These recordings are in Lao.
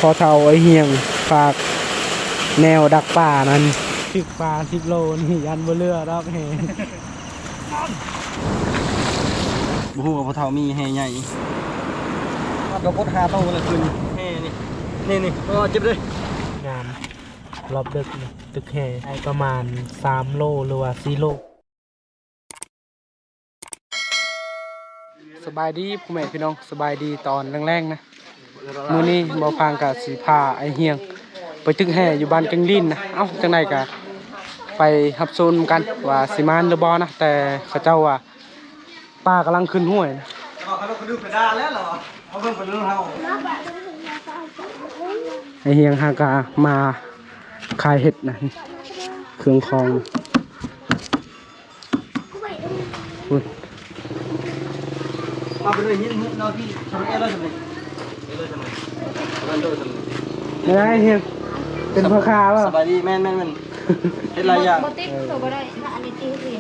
ພໍ່ເຖົ້າໄອ້ຮຽງຝາກແນວດັກປານັ້ນ ຖືກປາສິບໂລນີ້ ຢ້ານບໍ່ເຫຼືອດອກແຮ່. ບໍ່ຮູ້ວ່າພໍ່ເຖົ້າມີແຮ່ໃຫຍ່ ເຮົາກໍກົດຫ້າໂຕແລ້ວຄືນແຮ່ນີ້ ນີ້ໆ ໂອ້ ເຈັບເດ້. ງາມ ລອບເດິກນະ ຕຶກແຮ່ໄດ້ປະມານສາມໂລ ຫຼືວ່າສີ່ໂລ. ສະບາຍດີພໍ່ແມ່ພີ່ນ້ອງ ສະບາຍດີຕອນແລງໆນະ. ມື້ນີ້ບ່າວພາງກະຊິພາໄອ້ຮຽງໄປຕຶກແຮ່ຢູ່ບ້ານແກ້ງລີນນະ. ເອົ້າ ຈັ່ງໃດກະໄປຮັບຊົມນຳກັນວ່າຊິມານຫຼືບໍ່ນະ ແຕ່ເຂົາເຈົ້າວ່າ ປາກຳລັງຂຶ້ນຫ້ວຍນະ. ເອົາເອົາເອົາເອົາ ໄອ້ຮຽງຫາກະມາຂາຍເຫັດນະ ເຄື່ອງຂອງ. ພຸ້ນ ມາເປັນເຮັດເນາະ ທີ່ຊາເອລເລີຍຊັ້ນນີ້ ເອເລີຍຊັ້ນນີ້ ແມ່ນໄດ້ຮຽງ ເປັນພໍ່ຄ້າບໍ່? ສະບາຍດີ ແມ່ນໆໆ ເຮັດຫຼາຍຢ່າງ ບໍ່ຕິດ ເອີ ໂຕບໍ່ໄດ້ ອັນນີ້ຕິດ ເອີ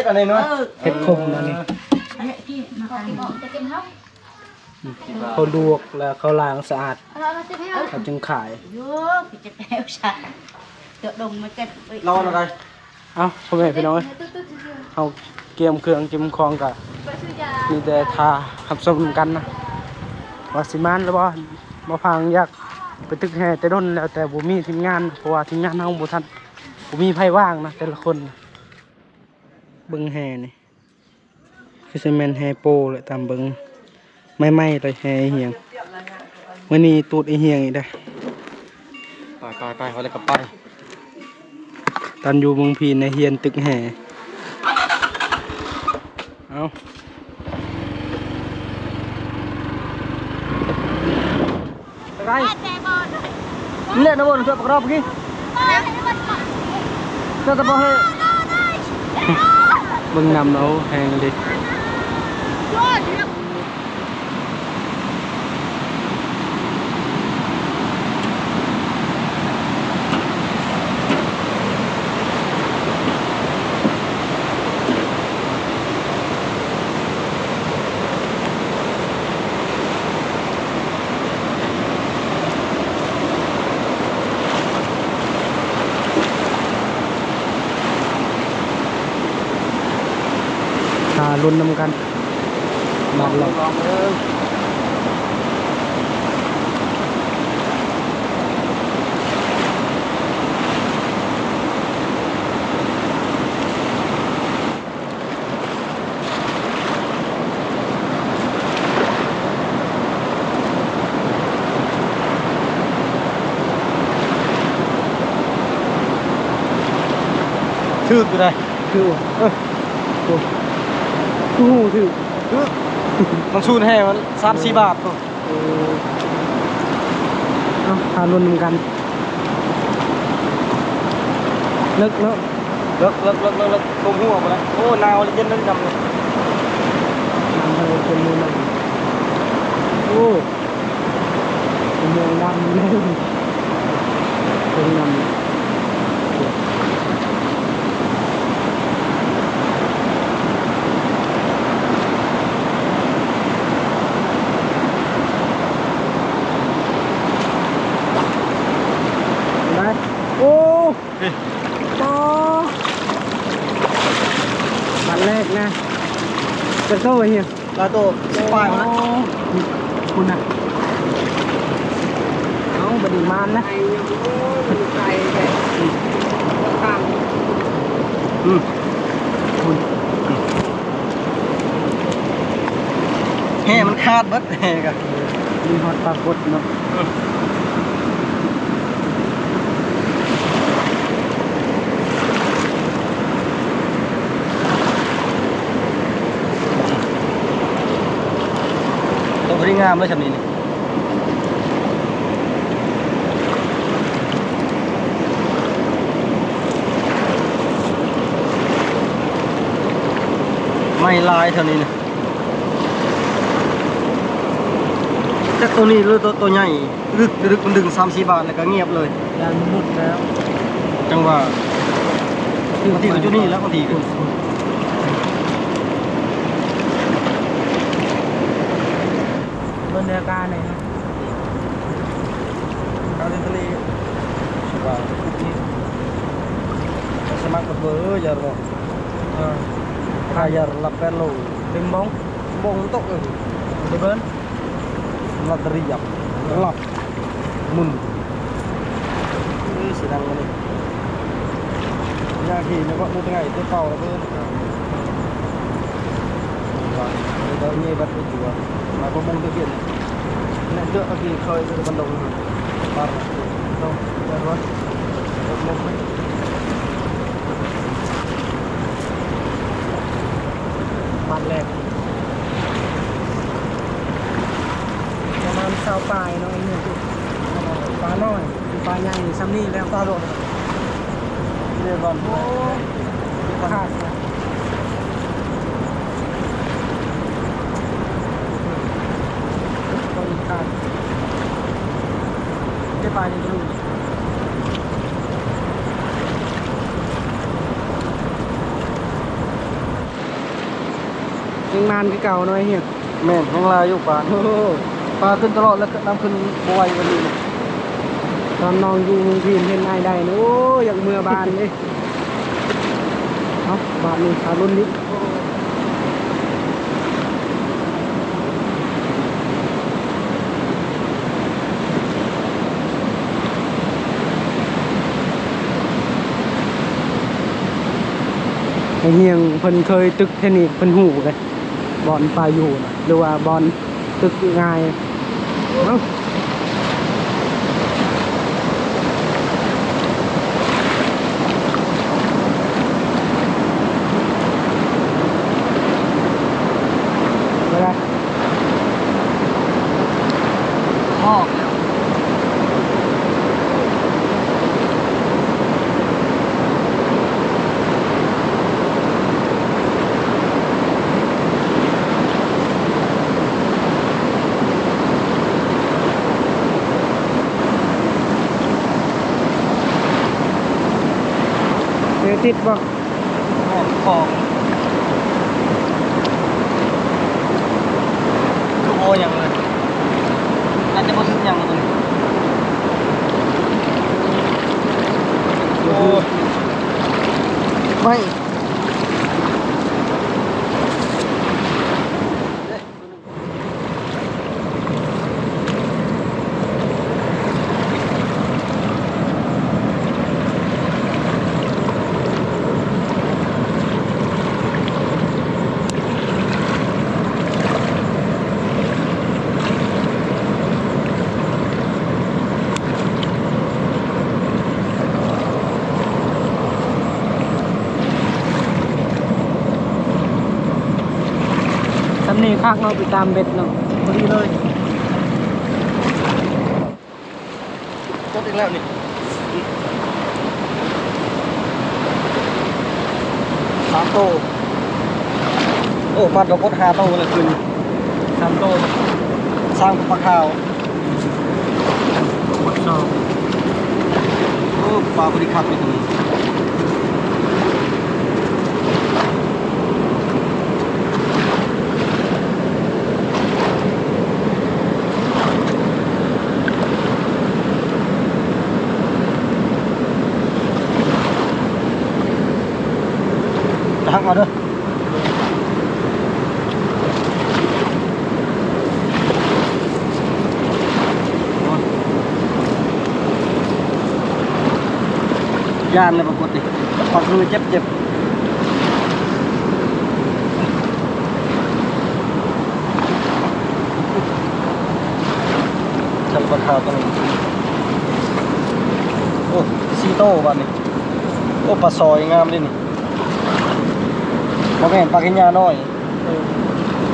ອັນນີ້ເນາະ ເອີ ເຫັດຂົມອັນນີ້ ເອີ ອັນນີ້ທີ່ມາຂາຍ ເຂົາລວກແລ້ວເຂົາລ້າງສະອາດ ເຂົາຈຶ່ງຂາຍ. ລາວອັນໃດ? ເອົ້າ ພໍ່ແມ່ພີ່ນ້ອງເອີຍ ເຮົາກຽມເຄື່ອງກຽມຂອງກະມີແຕ່ຖ້າຮັບຊົມນຳກັນນະ ວ່າຊິມານຫຼືບໍ່. ບ່າວພາງຢາກໄປຕຶກແຮ່ແຕ່ດົນແລ້ວ ແຕ່ບໍ່ມີທີມງານ ເພາະວ່າທີມງານເຮົາບໍ່ທັນ ບໍ່ມີໃຜວ່າງນະ ແຕ່ລະຄົນ. ເບິ່ງແຮ່ນີ້ ຄືຊິແມ່ນແຮ່ໂປ້ແຫຼະ ຕາມເບິ່ງ ໃໝ່ໆເລີຍແຮ່ໄອ້ຮຽງ. ມື້ນີ້ຕູດໄອ້ຮຽງອີກເດ້. ໄປໆໆ ວ່າແລ້ວກໍໄປ. ຕອນຢູ່ເມືອງພີນນະ ຮຽນຕຶກແຮ່. ເອົ້າ ໄດ້ ເລະນະ ເບິ່ງເທື່ອປະກອບກີ້ ເຈົ້າຕະບໍ່ເຮີ ເບິ່ງນ້ຳເນາະ ແຮງເດ້. ຖ້າລຸ້ນນຳກັນ ບາດລອງເບິ່ງ. ຖືກຢູ່ໃດ໋ ຖືກ ເອີ ໂອ້ ຄືຮູ້ຖືກ ຖືກ ມັນສູນແຮ່ມັນສາມສີ່ບາດ. ເອີ ເອົາ ຖ້າລຸ້ນນຳກັນ. ເລິກເນາະ ເລິກໆໆໆ ຕົວຫົວບໍ່ໄດ້. ໂອ້ ໜາວເຢັນເລີຍ ດຳເລີຍ ນ້ຳເພິ່ນເປັນມືໃໝ່. ໂອ້ ເປັນເມືອງດຳເລີຍ ເປັນດຳ. ໄດ້ ໂອ້ ເອີ ອໍ ບັດແລກນະ ຈັກໂຕເຮີຍ? ຫຼາຍໂຕ ສິບປາຍພຸ້ນນະ. ໂອ້ ພຸ້ນນະ ເອົາ ບັດນີ້ມານນະ. ໄກແທ້ ຂ້າງ ອືມ ພຸ້ນ ແຮ່ມັນຂາດເບິດ ແຮ່ກະ ມີຮອດປາກົດເນາະ. ໂຕພໍດີງາມເລີຍຊ່ຳນີ້ນີ້. ໄມ້ຫຼາຍແຖວນີ້ນະ. ຈັກໂຕນີ້ຫຼືໂຕ ໂຕໃຫຍ່ ດຶກ ດຶກ ມັນດຶງສາມສີ່ບາດແລ້ວກໍງຽບເລີຍ. ຢ້ານມັນຫຼຸດແລ້ວ ຈັ່ງວ່າ ບາງທີກໍຢູ່ນີ້ແລ້ວ ບາງທີກໍ ເບິ ເດືອການນີ້ ກາງທະເລ ສະບາຍ ສະໝັກເບີຍາລະ ເອີ ຂາຍຢາລະແປດໂລ ເຕັມບົງ ບົງຕົກເອີ ເດີເບີນ ລັດຕະຣີຍັບ ລັບ ມຸນ ເອີ ສຽງດັງມານີ້ ຍາກເຫັນແລ້ວເບາະ ເປັນໄງ ເຕັມເປົາລະເບີນ ເອີ ເດີເບີນ ມາບໍ່ມົງຕະກຽນ ແລະເດອະອາກີເຄີຍເປັນບັນດົງ ປາໂຕ ເດີເບີນ ລົງໄປ ບາດແລກ ປະມານຊາວປາຍເນາະ ອີ່ຫຍັງ ປານ້ອຍ ປາໃຫຍ່ຊ່ຳນີ້ແລ້ວ ປາຫຼວງ ເດບອນ ໂອ້ ຂາດ ຂາດ ເດບອນ ຍັງມານຄືເກົ່າເນາະ ເຮຍ. ແມ່ນ ຍັງຫຼາຍຢູ່ປາ ໂອ້ໂຫ ປາຂຶ້ນຕະຫຼອດ ແລ້ວນ້ຳຂຶ້ນບໍ່ໄຫວກວ່ານີ້. ຕອນນ້ອງຢູ່ໂຮງຮຽນເຫັນອ້າຍໄດ້ນີ້ ໂອ້ ຢາກເມືອບ້ານເດ້. ເອົາ ບາດນີ້ ຫາລຸ້ນອີກ. ໄອ້ຮຽງເພິ່ນເຄີຍຕຶກເທນນິສ ເພິ່ນຮູ້ເດ້ ບ່ອນປາຢູ່ນະ ຫຼືວ່າບ່ອນຕຶກງ່າຍ. ເອົ້າ ບໍ່ໄດ້. ອອກແລ້ວ ເອີ ຕິດບໍ່? ຂອງ ຄືບໍ່ຫຍັງເລີຍ ໜ້າຈະບໍ່ຖືກຫຍັງເລີຍ ໂອ້ຍ ໄວ້. ຊ່ຳນີ້ຄັກເນາະ ໄປຕາມເບັດເນາະ ພໍດີເລີຍ. ກົດອີກແລ້ວນີ້ ສາມໂຕ. ໂອ້ ມັດເອົາກົດຫ້າໂຕແລ້ວຄືນ ສາມໂຕ ຊ້າງກັບປາຂາວ. ໂອ້ ປາບໍລິຄັບຢູ່ຕົງນີ້. ຈະຫັກເອົາເດີ. ຢ້ານແລ້ວປາກົດນີ້ ປາຄືເຈັບໆ. ຊັ້ນປາຂາວຕົງນີ້ ໂອ້ ສີ່ໂຕບາດນີ້. ໂອ້ ປາຊອຍງາມເດ້ນີ້ ບໍ່ແມ່ນປາກິນຍານ້ອຍ ເອີ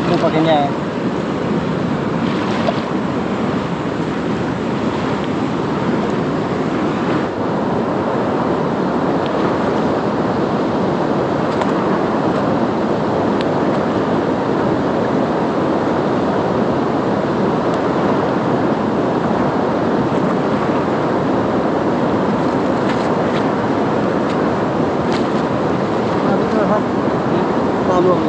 ຫຼືປາກິນຍາ. ຕາມລົງ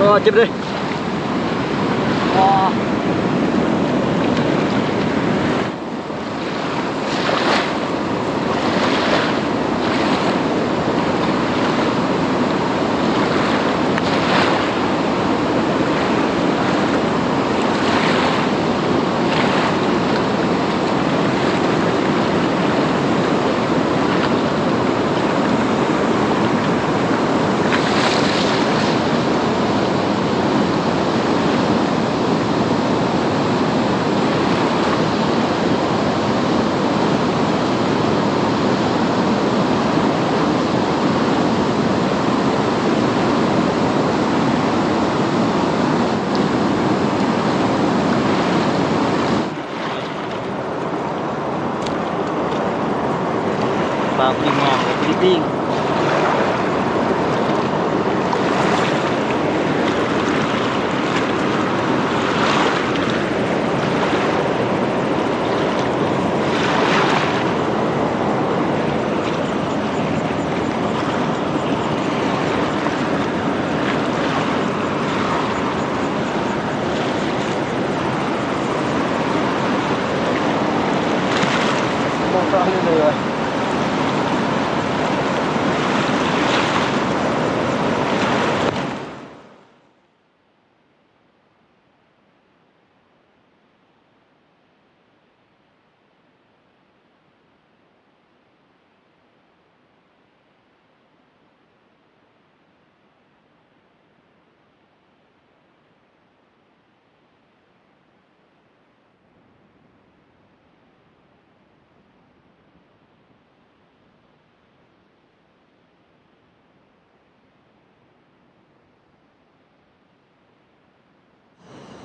ອໍ ເຈັບເດ້. ປາປີ້ງງາມ ປາປີ້ງ.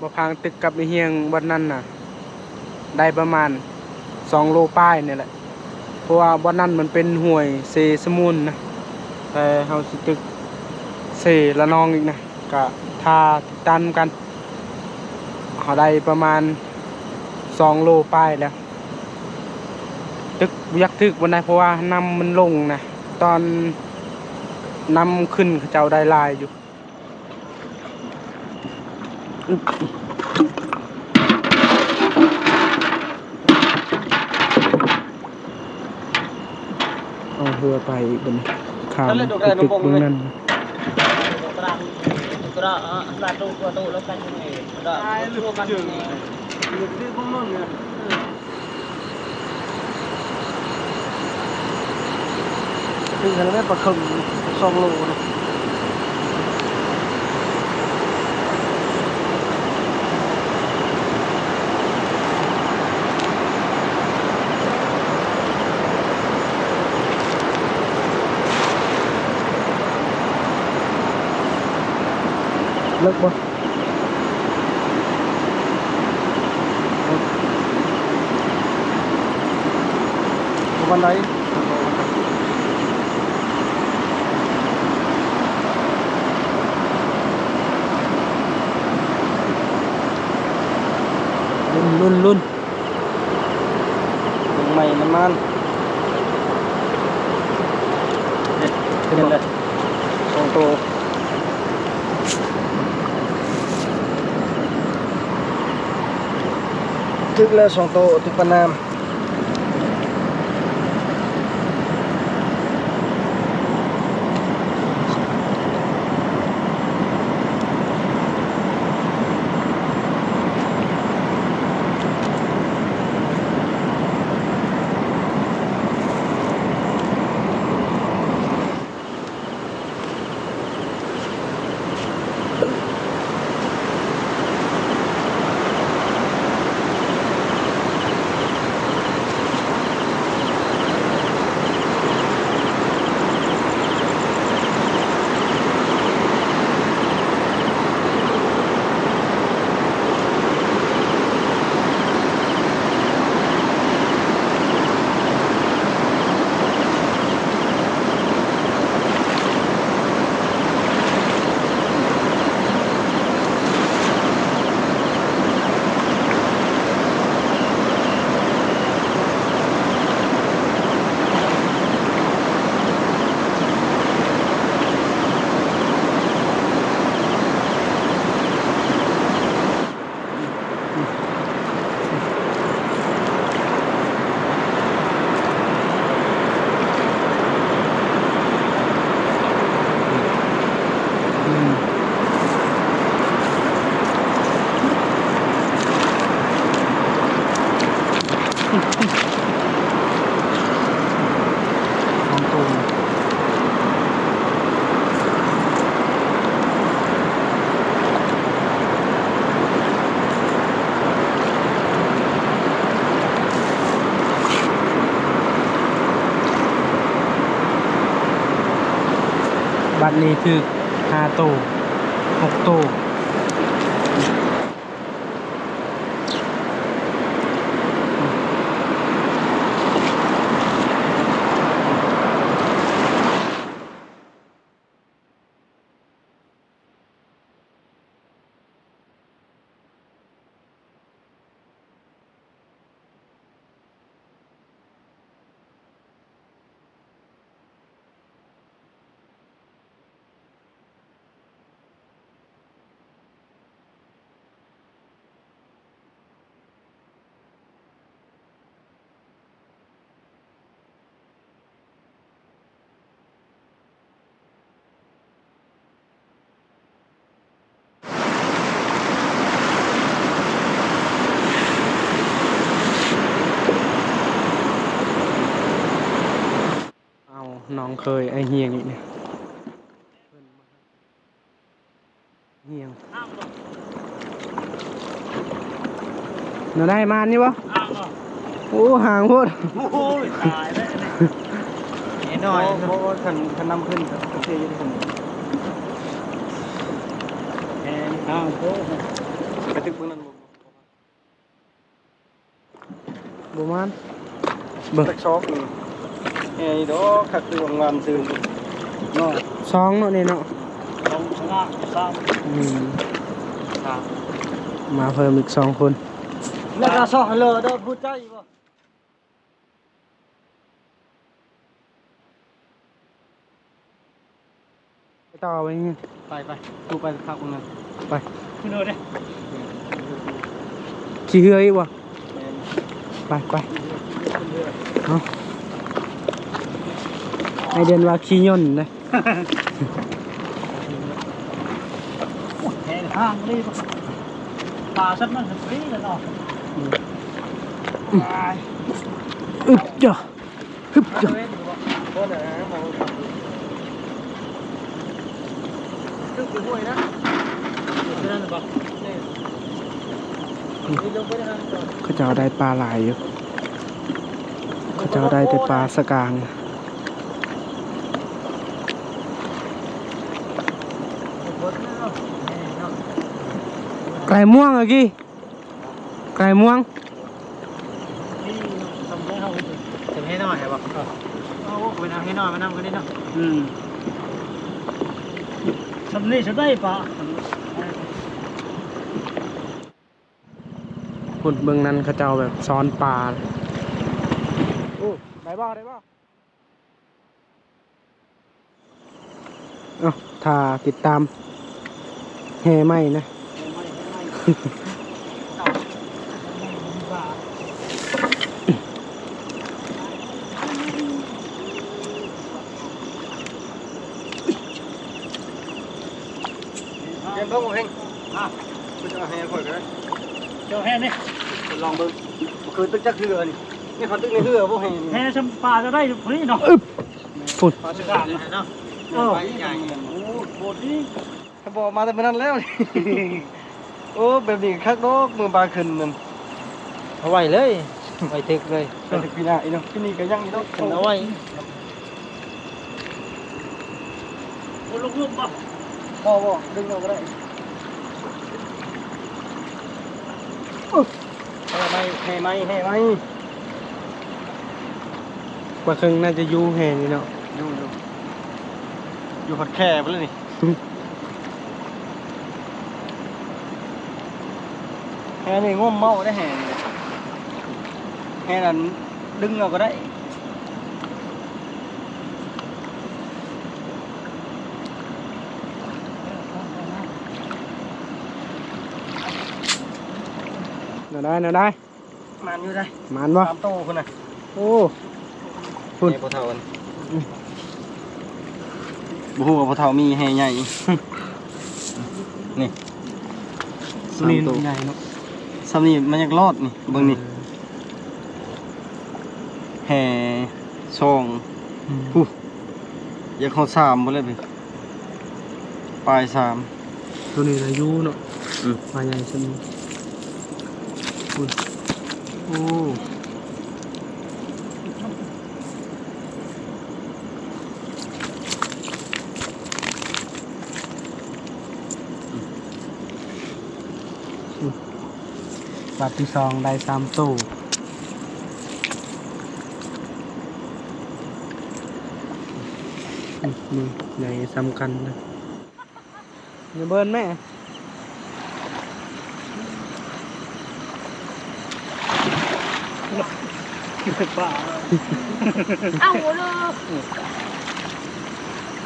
ບໍ່ພາງຕຶກກັບໄອ້ຮຽງບ່ອນນັ້ນນະ ໄດ້ປະມານສອງໂລປາຍນີ້ແຫຼະ ເພາະວ່າບ່ອນນັ້ນມັນເປັນຫ້ວຍເຊສະມູນນະ ແຕ່ເຮົາຊິຕຶກເຊລະນອງອີກນະ ກະຖ້າຕິດຕາມກັນ. ເຮົາໄດ້ປະມານສອງໂລປາຍແລ້ວ ຕຶກບໍ່ຢາກຖືກປານໃດ ເພາະວ່ານ້ຳມັນລົງນະ ຕອນນ້ຳຂຶ້ນເຂົາເຈົ້າໄດ້ຫຼາຍຢູ່. ເອົາເຮືອໄປອີກບັດນີ້ ຂ້າມໄປຕຶກເບື້ອງນັ້ນ. ຖືກແລ້ວແມ່ນປາເຄັງສອງໂລເດ້. ເລິກບໍ່? ປະມານໃດ? ລຸ້ນ ລຸ້ນ ລຸ້ນ. ເບິ່ງໃໝ່ນ້ຳມັນ ເຫັນແລ້ວ ສອງໂຕ ຖືກແລ້ວສອງໂຕ ຖືກປານນ້ຳ. ໂ ອັນນີ້ຖືກຫ້າໂຕ ຫົກໂຕ. ເອົາ ນ້ອງເຂີຍອ້າຍຮຽງອີກນີ້ ຮຽງ ແນວໃດ ມານຢູ່ບໍ່? ໂອ້ ຫ່າງໂພດ. ໂອ້ຍ ຕາຍແລ້ວນີ້ ນ້ອຍ ບໍ່ ບໍ່ ຄັນ ຄັນນຳຂຶ້ນ ໂອເຄຢູ່ ຄັນ ແຮງ ຫ່າງໂພດ ໄປຕຶກເບິ່ງນັ້ນ ບໍ່ມານ ເບິ່ງ ຈັກຊອກນີ້ ແຫ່ນີ້ດອກ ຄັກຄືຫວານຊື່ເນາະ ສອງເນາະນີ້ເນາະ ສອງ ສາມ ອືມ ມາເພີ່ມອີກສອງຄົນ ແລ້ວກໍຊອກເລີເດີ ຜູ້ໃຈບໍ່? ໄປຕໍ່ໄປນີ້ ໄປ ໄປ ຕູ້ໄປຄັກໜຶ່ງ ໄປ ຂຶ້ນເດີ ຂີ່ເຮືອອີກບໍ່? ແມ່ນ ໄປ ໄປ ເອົາ ໄອເດນວ່າຂີ່ຍົນເດ້ ໂອ້ຍ ແພງທາງເລີຍ ປາສັດມັນເປັນປີແລ້ວເນາະ ອືມ ອຶບ ຈ້າ ຮຶບ ຈ້າ ເຂົາເຈົ້າໄດ້ປາຫຼາຍຢູ່ ເຂົາເຈົ້າໄດ້ແຕ່ປາສະກາງ ໄກ່ມ່ວງອະກີ້ ໄກ່ມ່ວງ ນີ້ ສຳເລັດເຮົາ ຈະແຫ່ນ້ອຍໃຫ້ບໍ່? ເອີ ເອົາ ເອົາແຫ່ນ້ອຍມານຳກັນນີ້ເນາະ ອືມ ສຳເລັດ ສຳໄດ້ປາ ພຸ້ນ ເບິ່ງນັ້ນເຂົາເຈົ້າແບບຊ້ອນປາ ໂອ້ ໄດ້ບໍ່ ໄດ້ບໍ່? ເອົ້າ ຖ້າຕິດຕາມແຫ່ໃໝ່ນະ ເຫັນບໍ່ ບໍ່ເຫັນ ອ່ະ ເພິ່ນຈະເອົາແຫ່ຂ້ອຍກໍໄດ້ ເຈົ້າແຫ່ນີ້ ລອງເບິ່ງ ບໍ່ເຄີຍຕຶກຈັກເທື່ອນີ້ ນີ້ເຂົາຕຶກໃນເຮືອບໍ່ແຫ່ນີ້ ແຫ່ຊຳປາຈະໄດ້ພໍດີເນາະ ອຶບ ພຸ້ນ ປາສະກາງເນາະ ເອີ ໂອ້ ໂຄດດີ ຖ້າບໍ່ມາແຕ່ມື້ນັ້ນແລ້ວ ໂອ້ ແບບນີ້ຄັກດອກ ມື້ປາຂຶ້ນນັ້ນ ເອົາໄວ້ເລີຍ ໄວ້ຕຶກເລີຍ ໄປຕຶກປີໜ້າອີກເນາະ ປີນີ້ກໍຍັງອີກເນາະ ເອົາໄວ້ ບໍ່ລົງລຸ່ມບໍ່? ບໍ່ ບໍ່ ດຶງເອົາກໍໄດ້ ໂອ້ ແຫ່ໃໝ່ ແຫ່ໃໝ່ ແຫ່ໃໝ່ ກວ່າເຄິ່ງໜ້າຈະຢູ່ແຫ່ນີ້ເນາະ ຢູ່ ຢູ່ ຢູ່ຮອດແຄ່ພຸ້ນແລ້ວນີ້ ແຫ່ນີ້ງົມເອົາໄດ້ແຫ່ນີ້ ແຫ່ນັ້ນດຶງເອົາກໍໄດ້ ແນວໃດ ແນວໃດ ໝານຢູ່ໃດ ໝານບໍ່? ສາມໂຕພຸ້ນນະ ໂອ້ ພຸ້ນ ນີ້ພໍ່ເຖົ້າ ອືມ ບໍ່ຮູ້ວ່າພໍ່ເຖົ້າມີແຫ່ໃຫຍ່ ນີ້ ນີ້ ສາມໂຕ ໃຫຍ່ເນາະ ສ່ຳນີ້ມັນຍັງລອດນີ້ ເບິ່ງນີ້ ເອີ ແຫ່ສອງ ອືມ ຜູ້ ຢາກຮອດສາມພຸ້ນແຫຼະ ປາຍສາມ ໂຕນີ້ລະຢູ່ເນາະ ອືມ ປາໃຫຍ່ສ່ຳນີ້ ໂອ້ ບາດທີສອງໄດ້ສາມໂຕ. ນີ້ໃຫຍ່ສຳຄັນເດີ. ຢ່າເບິ່ງແມ່. ປາ ເອົາເລີຍ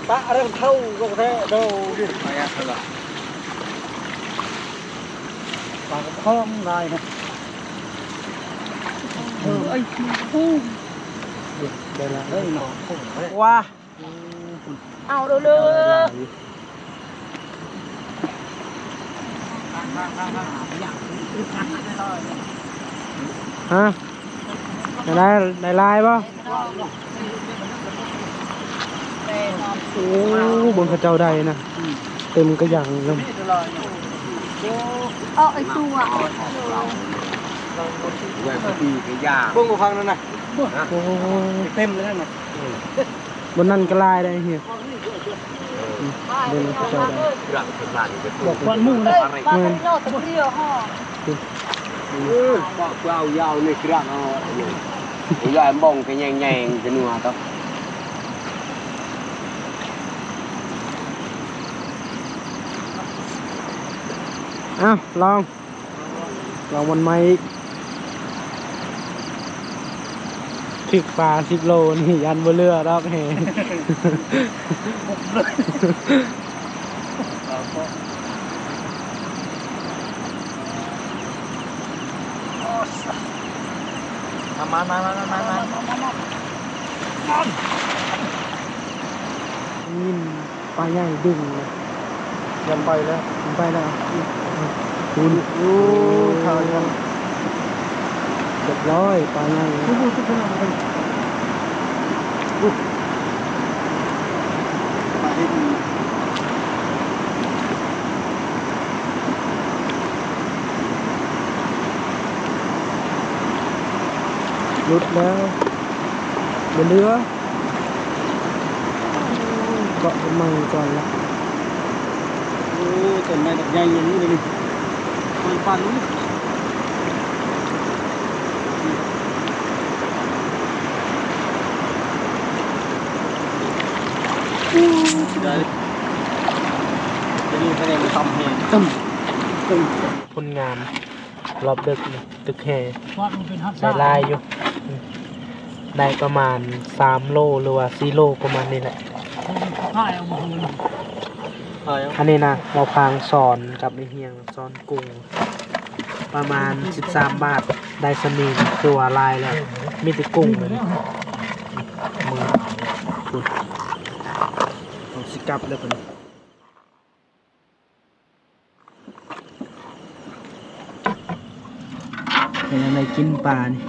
ປາເລີ່ມເທົ່າລົງແທ້ໂດ. ປາຍັກຫັ້ນລະ ປາກະພອງຫຼາຍນະ. ເອີ ໄອ້ ໄດ້ລະ ເອີ ເນາະ ວ້າ. ເອົາເດີ ເດີ. ຮະ ໄດ້ ໄດ້ຫຼາຍບໍ່? ໂອ້ ເບິ່ງເຂົາເຈົ້າໄດ້ນະ ເຕັມກະຫຍັງເລີຍ. ເອົາໄອ້ຕົວ ເບິ່ງບໍ່ຟັງນັ້ນນະ ໂອ້ ເຕັມເລີຍນະ. ບ່ອນນັ້ນກະຫຼາຍໄດ໋ເຮຍ. ເອີ ເບິ່ງເຂົາເຈົ້າໄດ້ ບອກຄວັນໝູ່ນະ. ແມ່ນ ເອີ ເອົາຍາວນີ້ກະເອົາ ຢາຍບ້ອງກະແຍງໆ ກະນົວເນາະ. ເອົ້າ ລອງ ລອງມັນໃໝ່ອີກ. ຖືກປາສິບໂລນີ້ ຢ້ານບໍ່ເຫຼືອດອກແຮງ. ມາ ມາ ມາ ມາ ມາ. ຍິນປາໃຫຍ່ດຶງເລີຍ. ຍັນໄປແລ້ວ ໄປແລ້ວ. ພຸ້ນ ໂອ້ ຂາຍັນ ຮຽບຮ້ອຍ ປາໃຫຍ່. ຫຼຸດແລ້ວ ບໍ່ເຫຼືອ. ເກາະຕົ້ນໄມ້ກ່ອນລະ. ໂອ້ ຕົ້ນໄມ້ບັກໃຫຍ່ອີ່ຫຼີເດນີ້ ມັນປັນ. ໄດ້ ຕົວນີ້ຄະແນນມັນຕ່ຳແຮງ. ຜົນງານ ລອບເດິກນີ້ ຕຶກແຮ່ ໄດ້ຫຼາຍຢູ່ ໄດ້ປະມານສາມໂລ ຫຼືວ່າສີ່ໂລ ປະມານນີ້ແຫຼະ. ອັນນີ້ນະ ບ່າວພາງສອນກັບໄອ້ຮຽງ ສອນກຸ້ງ ປະມານສິບສາມບາດ ໄດ້ສ່ຳນີ້ ຖືວ່າຫຼາຍແລ້ວ ມີແຕ່ກຸ້ງເລີຍ. ເບິ່ງພຸ້ນ ເຮົາຊິກັບແລ້ວບັດນີ້. ເປັນຈັ່ງໃດກິນປານີ້?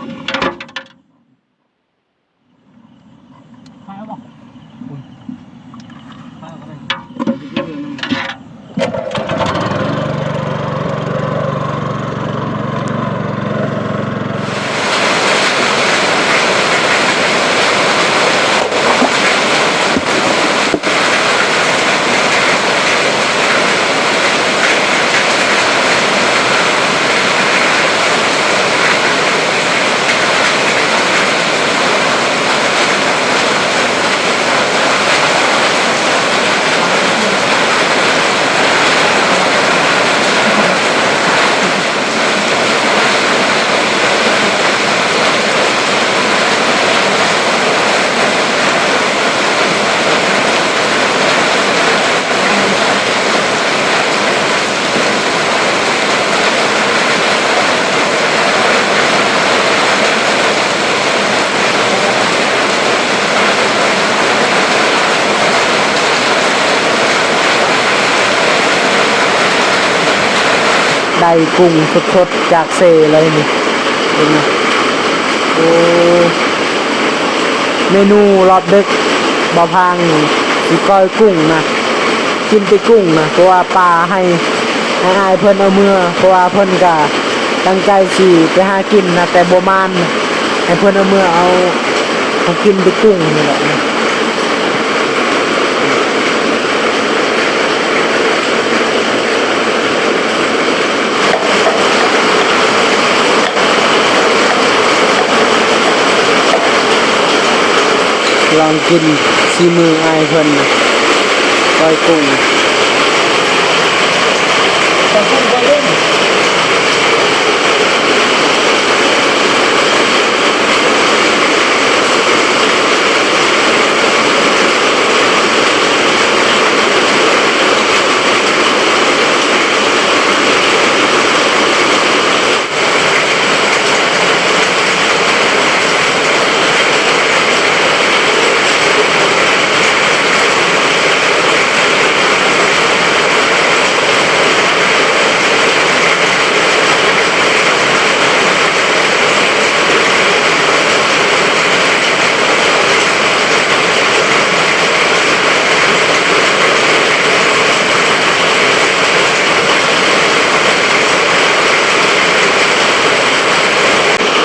ໄດ້ກຸ້ງສົດໆຈາກເຊເລີຍນີ້ ເບິ່ງນະ. ໂອ້ ເມນູລອບດຶກ ບ່າວພາງນີ້ຊິກ້ອຍກຸ້ງນະ ກິນແຕ່ກຸ້ງນະ ເພາະວ່າປາໃຫ້ ໃຫ້ອ້າຍເພິ່ນເອົາເມືອ ເພາະວ່າເພິ່ນກະຕັ້ງໃຈຊິໄປຫາກິນນະ ແຕ່ບໍ່ໝານນະ ໃຫ້ເພິ່ນເອົາເມືອ ເອົາ ເຮົາກິນແຕ່ກຸ້ງນີ້ແຫຼະ. ລອງກິນສີມືອ້າຍເພິ່ນນະ ກ້ອຍກຸ້ງ.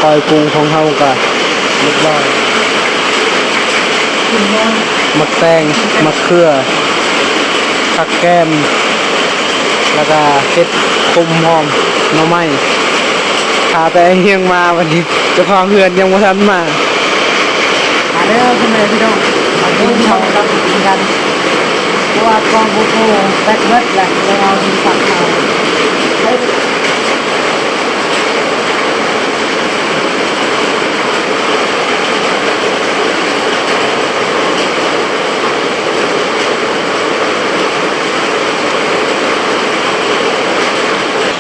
ກ້ອຍກຸ້ງຂອງເຮົາກະຮຽບຮ້ອຍ. ໝາກແຕງ ໝາກເຂືອ ຜັກແກມ ແລ້ວກະເຫັດຂົມຫອມ ໜໍ່ໄມ້. ຖ້າແຕ່ໄອ້ຮຽງມາ ບັດນີ້ເຈົ້າຂອງເຮືອນຍັງບໍ່ທັນມາ. ມາເດີພໍ່ແມ່ພີ່ນ້ອງ ມາກິນເຂົ້ານຳກັນ ເພາະວ່າກອງໂກໂກ້ແບັດເບິດແລ້ວ ເລີຍເອົາໂທລະສັບເຂົ້າ.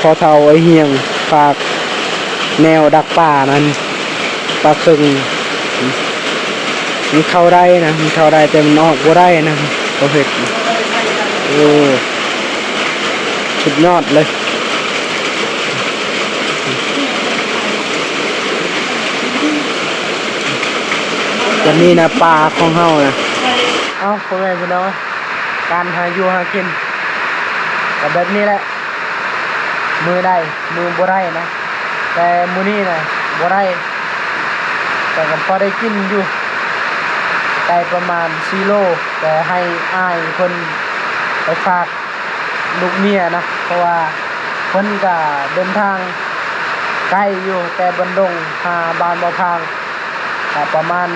ພໍ່ເຖົ້າໄອ້ຮຽງຝາກແນວດັກປານັ້ນ ປາເຄິງ ມັນເຂົ້າໄດ້ນະ ມັນເຂົ້າໄດ້ ແຕ່ມັນອອກບໍ່ໄດ້ນະ ປະເພດ ໂອ້ ສຸດຍອດເລີຍ. ຕົວນີ້ນະ ປາຂອງເຮົານະ. ເອົ້າ ພໍ່ແມ່ພີ່ນ້ອງ ການຫາຢູ່ຫາກິນກະແບບນີ້ແຫຼະ ມື້ໄດ້ມື້ບໍ່ໄດ້ນະ ແຕ່ມື້ນີ້ນະບໍ່ໄດ້ ແຕ່ກະພໍໄດ້ກິນຢູ່ ໄກ່ປະມານສີ່ໂລ ແຕ່ໃຫ້ອ້າຍເພິ່ນໄປຝາກ ລູກເມຍນະ ເພາະວ່າເພິ່ນກະເດີນທາງໄກຢູ່ ແຕ່ບັນດົງຫາບ້ານບໍ່ພາງ ກະປະມານ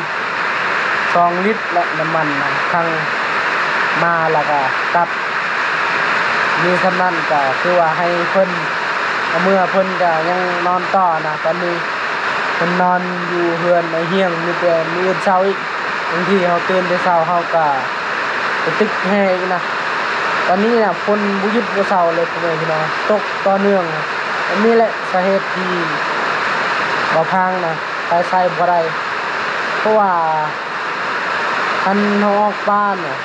ສອງລິດແຫຼະ ນ້ຳມັນນະ ທັງມາແລ້ວກະກັບ ມີສ່ຳນັ້ນກະຄືວ່າໃຫ້ເພິ່ນເອົາເມືອ ເພິ່ນກະຍັງນອນຕໍ່ນະ ຕອນນີ້ເພິ່ນນອນຢູ່ເຮືອນໄອ້ຮຽງ ມີແຕ່ມື້ອື່ນເຊົ້າອີກ ບາງທີເຮົາຕື່ນແຕ່ເຊົ້າ ເຮົາກະໄປຕຶກແຮ່ອີກນະ. ຕອນນີ້ນະ ຝົນບໍ່ຢຸດບໍ່ເຊົາເລີຍ ພໍ່ແມ່ພີ່ນ້ອງ ຕົກຕໍ່ເນື່ອງ. ອັນນີ້ແຫຼະສາເຫດທີ່ບ່າວພາງນະ ໄປໃສບໍ່ໄດ້ ເພາະວ່າຄັນເຮົາອອກປ່ານະ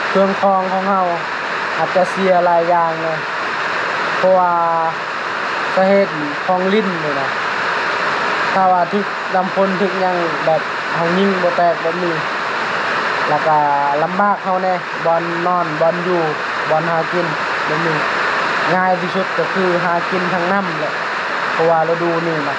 ເຄື່ອງຂອງຂອງເຮົາອາດຈະເສຍຫຼາຍຢ່າງນະ ເພາະວ່າສາເຫດຂອງລິ້ນນີ້ນະ ຖ້າວ່າຖືກ ນ້ຳຝົນຖືກຫຍັງແບບເຮົາຍິງບໍ່ແຕກແບບນີ້ ແລ້ວກະລຳບາກເຮົາແດ່ ບ່ອນນອນ ບ່ອນຢູ່ ບ່ອນຫາກິນແບບນີ້. ງ່າຍທີ່ສຸດກະຄືຫາກິນທາງນ້ຳແຫຼະ ເພາະວ່າລະດູນີ້ນະ